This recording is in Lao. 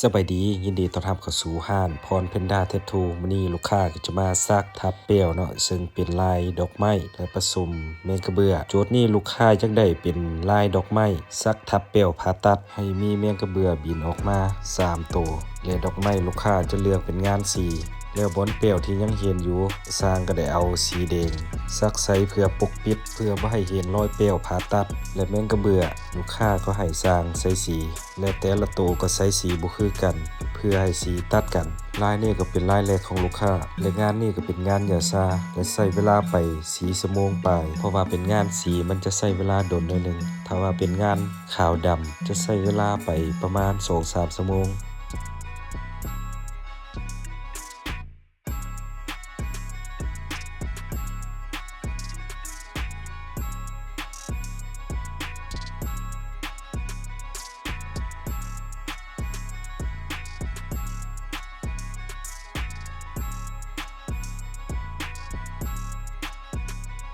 ສະບາຍດີ ຍິນດີຕ້ອນຮັບເຂົ້າສູ່ຮ້ານພອນເພັນດ້າແທັດທູ. ມື້ນີ້ລູກຄ້າກໍຈະມາສັກທັບແປ້ວເນາະ ເຊິ່ງເປັນລາຍດອກໄມ້ ແລະ ປະສົມແມງກະເບື້ອ. ໂຈດນີ້ລູກຄ້າຢາກໄດ້ເປັນລາຍດອກໄມ້ ສັກທັບແປ້ວຜ່າຕັດ ໃຫ້ມີແມງກະເບື້ອບິນອອກມາສາມໂຕ ແລະ ດອກໄມ້ລູກຄ້າຈະເລືອກເປັນງານສີ. ແລ້ວບ່ອນແປ້ວທີ່ຍັງເຫັນຢູ່ ຊ່າງກໍໄດ້ເອົາສີແດງສັກໃສ່ເພື່ອປົກປິດ ເພື່ອບໍ່ໃຫ້ເຫັນລອຍແປ້ວຜ່າຕັດ ແລະ ແມງກະເບື້ອ. ລູກຄ້າກໍໃຫ້ຊ່າງໃສ່ສີ ແລະ ແຕ່ລະໂຕກໍໃສ່ສີບໍ່ຄືກັນ ເພື່ອໃຫ້ສີຕັດກັນ. ລາຍນີ້ກໍເປັນລາຍແລກຂອງລູກຄ້າ ແລະ ງານນີ້ກໍເປັນງານຢາຊາ ແລະ ໃຊ້ເວລາໄປສີ່ຊົ່ວໂມງປາຍ. ເພາະວ່າເປັນງານສີ ມັນຈະໃຊ້ເວລາດົນໜ້ອຍໜຶ່ງ. ຖ້າວ່າເປັນງານຂາວດຳ ຈະໃຊ້ເວລາໄປປະມານສອງສາມຊົ່ວໂມງ.